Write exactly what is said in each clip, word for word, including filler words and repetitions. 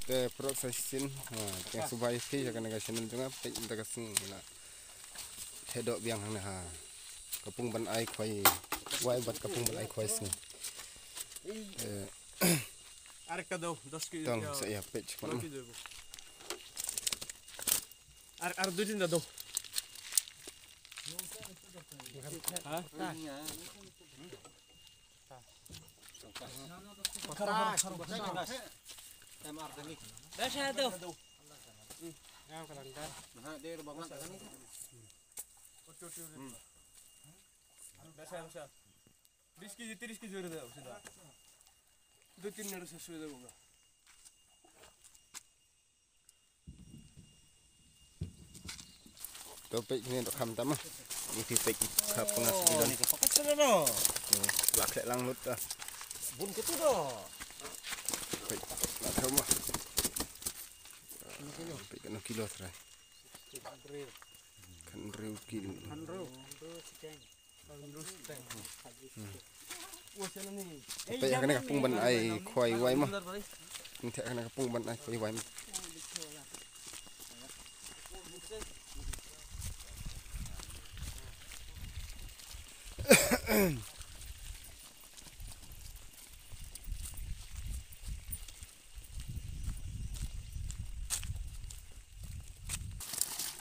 Te pyrshah shisien, ha, te sngewbha ïa phi ïa kane ka channel jong nga, peit mynta ka sngi la theh doh biang hangne ha. Ka pung ban ai khwai wai bad ka pung ban ai khwai sngi. Te Ar ka do, dos ki. Tang, sa ïa peit. Ar, ar dujin da do. Ha? Basa do. Basa, basa. Bis kiji, tiris kiji re da, sida. Du tin nar sa suda. To peit kine doh kham tama. Ni phi peit ka pngas ni don. Ni ka pakat tu doh. La khleh lang lut ta. Bun ka tu doh. Peit la kham ma. Peit ka no kilo trai. Kan riu kilo. Kan riu. Peit ha kane ka pung ban ai khwai wai ma. Peit ha kane ka pung ban ai khwai wai ma.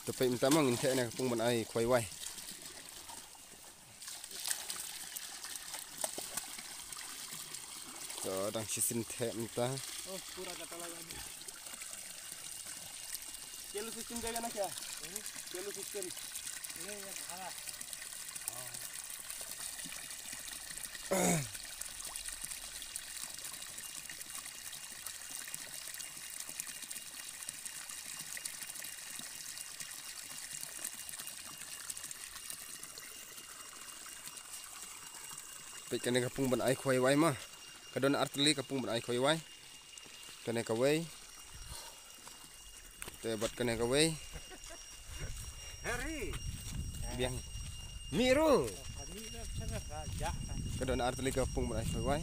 To peit mynta ma ngin theh na ka pung ban ai khwai wai. To dang shisien theh mynta. Oh, pura kata lagi. Kelo system jaga na kya? Kelo system. Ini ya, bhara. Peit kane ka pung ban ai khwai wai ma. Ka don artylli ka pung ban ai khwai wai. Kane kawei. Te bad kane kawei. Biang. Miru. Ka don artylli ka pung ban ai khwai wai.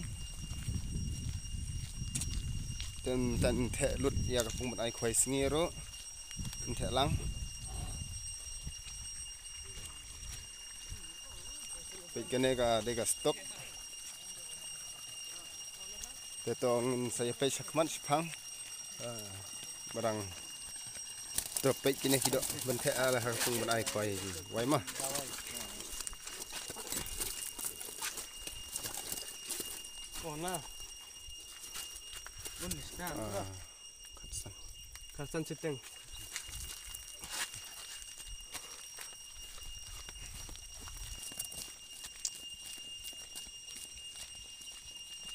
Te tang theh lut ïa ka pung ban ai khwai sngi ruh. Theh lang. Peit kane ka dei ka stok. Te to ngin sa ïa peit shakhmat shaphang. Ah, barang. To peit kine ki doh ban theh la ha ka pung ban ai khwai wai ma. Kona. Bun ni sna. Ah. Khatsan. Khatsan siteng.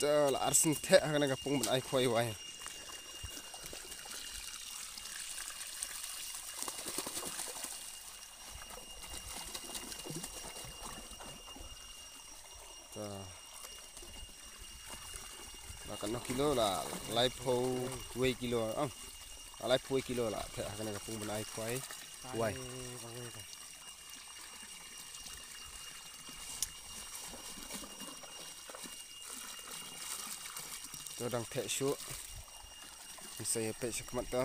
Te la arsien theh ha kane ka pung ban ai khwai wai. Ta. La katno kilo la, laiphew wei kilo, ah. La laiphew wei kilo la theh ha kane ka pung ban ai khwai wai. To dang theh shuh. Ngin sa ïa peit shakhmat to.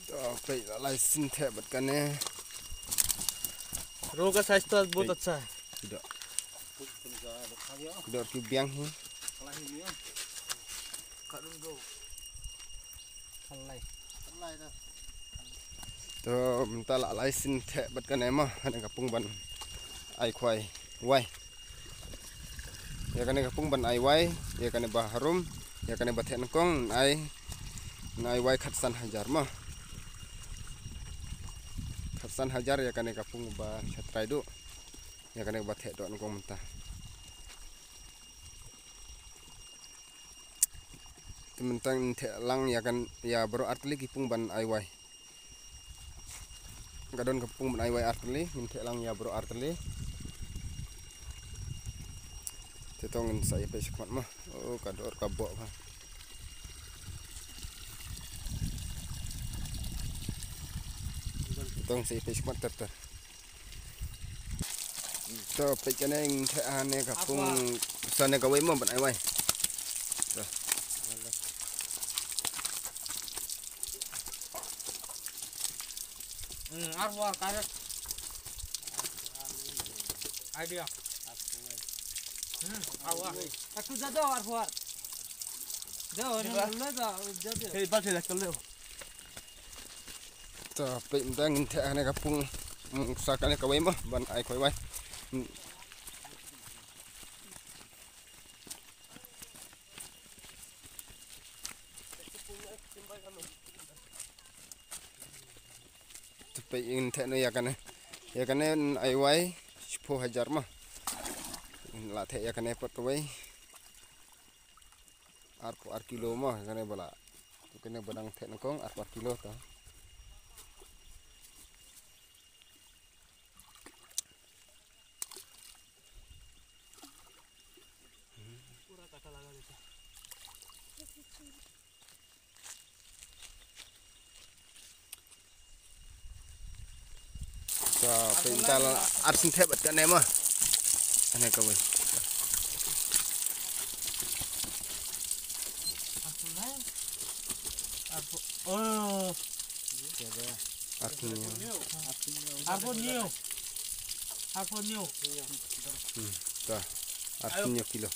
To peit la lai sien theh bad kane. Ro ka size to bahut acha. Ki doh. Ki doh ki biang hi. To mynta la lai sien theh bad kane ma, kane ka pung ban ai khwai wai. Ïa kane ka pung ban ai wai, ïa kane ba harum, ïa kane ba theh nyngkong, ai, ai wai khatsan hajar ma. Khatsan hajar ïa kane ka pung ba shatrai duh. Ïa kane ba theh doh nyngkong mynta. Te mynta ngin theh lang ïa kan ïa baroh artylli ki pung ban ai wai. Ka don ka pung ban ai wai artylli, ngin theh lang ïa baroh artylli. Te to ngin sa ïa peit shakhmat mo. Oh, ka dor ka boh ka. Te to ngin sa ïa peit shakhmat ter ter. To peit kane ngin theh ha ne ka pung, sa ne kawei mo ban ai wai. To. Hmm, arhuar karet. Idea. Hmm, arhuar. Aku jado arhuar. Jado, ni lu jado. Hei, bal theh dak leo. To peit mynta ngin theh ha ne ka pung, mm, sa kane kawei mo ban ai kawei wai. Mm. To peit ngin theh noh ïa kane. Ïa kane ai wai shiphew hajar mo. Ngin la theh ïa kane pat kawei. Arphew ar kilo mo ïa kane ba la. Kane ba dang theh nyngkong arphew ar kilo to. To peit mynta la ar sien theh bad kane mo. Ane kawei. Oh. Arphew hynñiew. Arphew hynñiew. Arphew hynñiew. Hmm. To. Arphew hynñiew kilo.